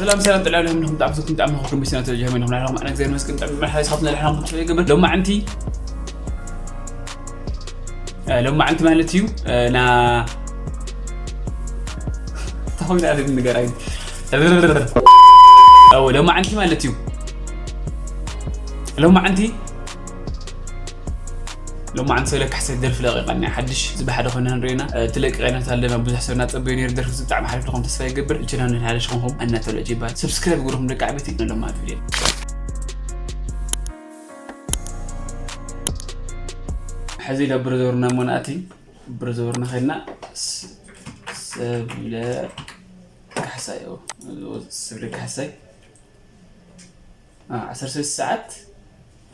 ሰላም ሰላም ጥዕና ኣለኩም። ብጣዕሚ ብዝኩም ብጣዕሚ መኽኩም ብስና ተጀመ። ንኹም ናይኹም ኣነ እግዚኣብሔር ይመስገን። ጥዕና መሓይ ሳት ናይ ሓሙም ትፈልይ ግብር ሎማዓንቲ እ፣ ሎማዓንቲ ማለት እዩ። እ፣ ና ተኾይና ኣለ ንገራይ። ኣዎ ሎማዓንቲ ማለት እዩ። ሎማዓንቲ ሎማዓንቲ ሰለ ካሕሰ ደርፊ ለቂቐና ሓድሽ ዝበሓደ ኮይና ንሪና ትለቂ ቀይነት ኣለና። ብዙሕ ሰብ እናፀበዩ ነይሩ። ደርፊ ብጣዕሚ ሓሪፍ ዝኾን ተስፋ ይገብር። እችና ንሓደሽ ኾንኩም እናተብለ ይባል። ሰብስክራይብ ግሩኹም ደቂ ዓበይቲ ንሎማዓንቲ ቪድዮ። ሕዚ ለብረዞርና ሞናእቲ ብረዞርና ኸድና ስ-፣ ሰብለ ካሕሳይ፣ ኦ፣ ሰብለ ካሕሳይ፣ አ፣ ዓሰርተ ሰለስተ ሰዓት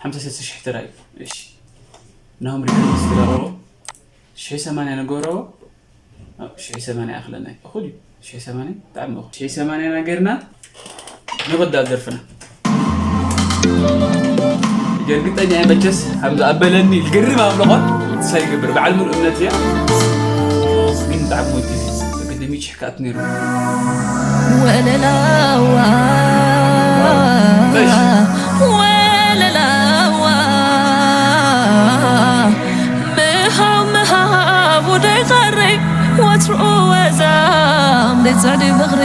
ሓምሳ ሰለስተ ሽሕ ተራይ። እሺ። ናሆም ሪፖርት ዝተረኸቦ ሽሕ ሰማንያ ነገሮ። አ፣ ሽሕ ሰማንያ ኣኽለና። እኹል እዩ። ሽሕ ሰማንያ ብጣዕሚ እኹል። ሽሕ ሰማንያ ነገርና ንቕዳል ደርፍና። እርግጠኛ እየ መቸስ፣ ከም ዝኣበለኒ ልግርም ኣብለኾን ሳይገብር በዓል ሙሉ እምነት እያ። ግን ብጣዕሚ ወዲ እዩ። ብግድሚ ይጭሕካት ነይሩ። ወለላዋ፣ እሺ። ወለላዋ፣ ምሃብ ምሃብ ወደይ ቐሪ፣ ወትሩ ወዛም ደይ ጽዕዲ ፍቕሪ።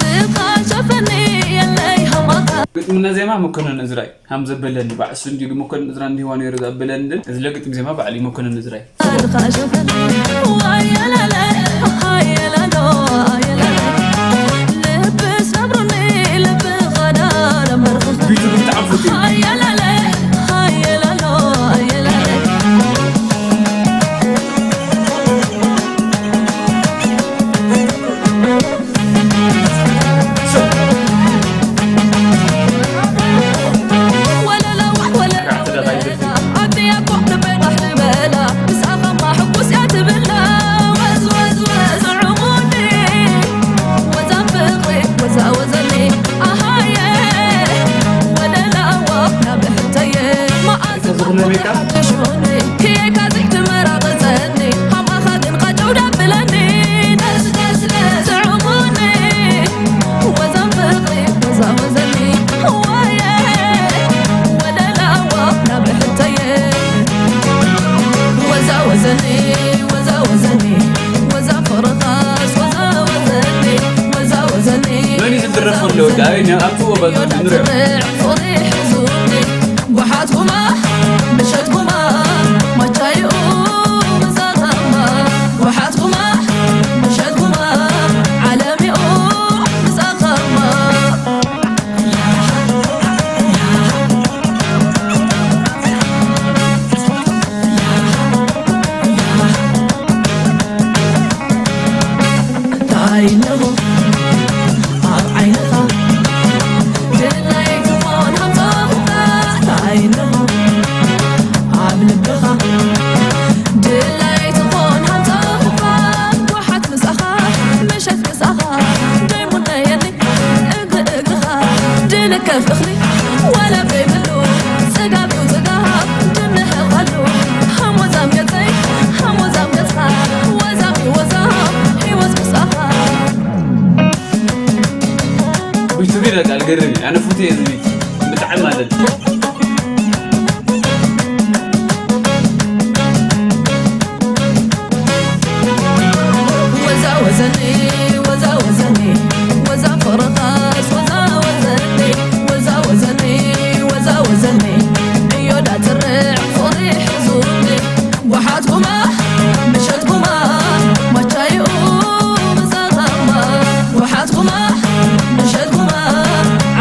ብኻ ሸፈኒ የለይ ሃዋኻ። ግጥምና ዜማ መኮነን እዝራይ። ሃም ዘበለኒ ባዕ ስቱዲዮ መኮነን እዝራ እንዲዋ ነይሩ ዘበለኒ ድን። እዚ ለግጥም ዜማ ባዕሊ መኮነን እዝራይ። ብኻ ሸፈኒ፣ ዋየላለ፣ ሃየላሎ፣ ሃየላለ። ልብስ ነብሩኒ፣ ልቢ ኸዳ ለመርኽኻ። ቢቱ ብጣዕሚ ፍቱው። ሃየላለ፣ ሃየላሎ፣ ሃየላለ። መን እዩ ዝድረፍ ዘሎ ወዲ ኣበይ ነ-፣ ኣብቲ ወበ ንሪኦ። እንታይ ኣለኹ ኣብ ዓይንኻ፣ ድላይ ትኾን ሃምሳኹኻ። እንታይ ኣለኹ ኣብ ልብኻ፣ ድላይ ትኾን ሃምሳኹኻ። ወሓት ምሳኻ፣ ምሸት ምሳኻ፣ ደይሙነየኒ እግሪ እግርኻ፣ ድልከፍ እኽሊ ዋላ ዘይብሉ፣ ጽጋብ እዩ ጽጋብ፣ ድንሕቐሉ፣ ሃሞዛም ገጸይ፣ ሃሞዛም ገጽኻ፣ ወዛም እዩ ወዛም፣ ህይወት ምሳኻ። ቢቱ ግን በቃ ልገርም እዩ። ኣነ ፉት እየ ዝብል ብጣዕሚ ማለት እዩ። ወዛ ወዘኒ፣ ወዛ ወዘኒ፣ ወዛ ፍቕርኻስ ወዛ ወዘኒ፣ ወዛ ወዘኒ፣ ወዛ ወዘኒ፣ ዕዮ ዳትርዕ ፍቕሪ ሒዙኒ፣ ጓሓትኩማ፣ ምሸትኩማ፣ ማቻይኡ ምሳኻማ፣ ጓሓትኩማ፣ ምሸትኩማ፣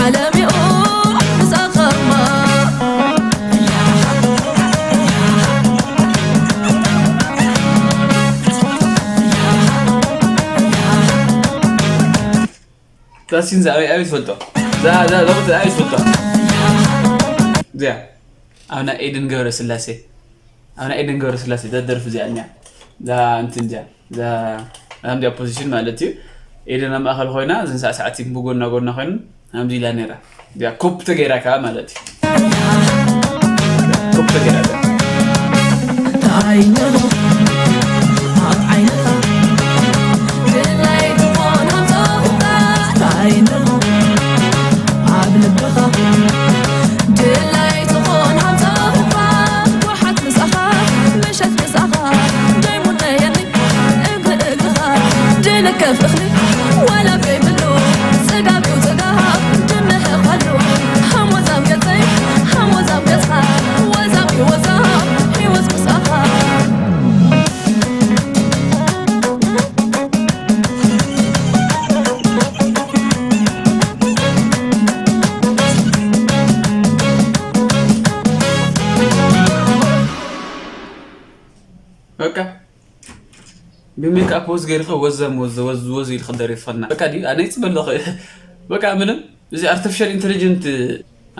ዓለሚኡ ምሳኻማ። እዛ ሲን እዛ ኣበይ፣ ኣበይ ትፈልጦ? እዛ፣ እዛ፣ እዛ ቦታ ኣበይ ትፈልጦ? እዚኣ ኣብ ናይ ኤደን ገብረስላሴ፣ ኣብ ናይ ኤደን ገብረስላሴ እዛ ደርፊ እዚኣ እኒኣ። እዛ እንትን እዚኣ፣ እዛ፣ እዛ እንዲኣ ፖዚሽን ማለት እዩ። ኤደን ኣብ ማእኸል ኮይና፣ እዘን ሳዕሳዕቲ ብጎና ጎና ኮይነን፣ ከምዚ ኢላ ነይራ። እዚኣ ኮፕ ተገይራ ከዓ ማለት እዩ። ኮፕ ተገይራ እዚኣ። እንታይ ኣለኹ ኣብ ዓይንኻ፣ ድላይ ትኾን ከፍ እኽሊ ዋላ ከይብሉ ጽጋብ እዩ ጽጋብ ድምህ ኸሉ ሃሞዛም ገጸይ ሃሞዛም ገጽኻ ወዛም እዩ ወዛም ህይወት ምስኣኻ በቃ ብሜክኣፕ ወዝ ገይርኸ ወዘም ወዘ ወዝ ወዝ ኢልኸ ደሪፍኸና በቃ ድዩ ኣነ ይፅበለኸ በቃ ምንም እዚ ኣርቲፊሻል ኢንቴሊጀንት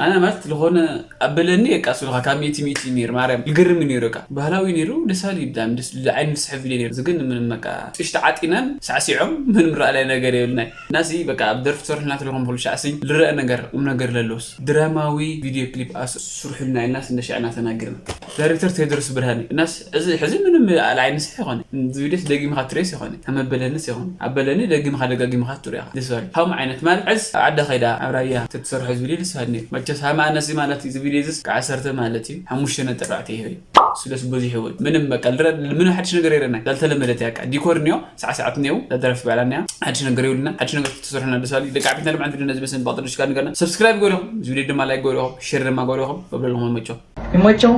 ኣነ ማለት ዝኾነ ኣበለኒ የቃ ስሉኻ ካብ ሚእቲ ሚእቲ ነይር ማርያም ይግርም ነይሩ በቃ ባህላዊ ነይሩ ደሳሊ ብጣዕሚ ደስ ዝብል ዓይኒ ዝስሕብ ቪድዮ ነይሩ እዚ ግን ምንም በቃ ጥሽቲ ዓጢናን ሳዕሲዖም ምንም ረኣላይ ነገር የብልናይ እናሲ በቃ ኣብ ደርፊ ትሰርሑ እናተለኹም ኩሉ ሻዕሲ ልረአ ነገር ቁም ነገር ለለውስ ድራማዊ ቪድዮ ክሊፕ ኣስ ስርሑልና ኢልናስ እንደ ሻዕና ተናግርና ዳይሬክተር ቴድሮስ ብርሃነ እናስ እዚ ሕዚ ምንም ኣልዓይ ንስሕ ይኾነ ቪዲዮስ ደጊምኻ ትሬስ ይኾነ ተመበለንስ ይኾነ ኣበለኒ ደጊምኻ ደጋጊምኻ ትሪያ ደስ ባል ሃም ዓይነት ማለት ዕዝ ኣብ ዓዳ ኸይዳ ኣብ ራያ ተትሰርሖ ዝብል ደስ ባል ነይሩ መቸስ ሃማ ኣነሲ ማለት እዩ ዝብል ዝስ ከዓሰርተ ማለት እዩ ሓሙሽተ ነጥብ ኣርባዕተ ይህብ ስለስ በዚሑ ወይ ምንም በቃ ምንም ሓድሽ ነገር የረና ዳልተለመደት ያቃ ዲኮር እኒኦ ሳዕሳዓት እኒኦ ዳደረፍቲ ባዕላ እኒያ ሓድሽ ነገር የብልና ሓድሽ ነገር ተሰርሑና ደስ ባል ደቂ ዓቢትና ድማ ንትልና ዝመስለን ባጥሪ ሽካ ንገርና ሰብስክራይብ ገሪኹም እዚ ቪዲዮ ድማ ላይክ ገሪኹም ሼር ድማ ገሪኹም በብለኹም መቸው ይመቸው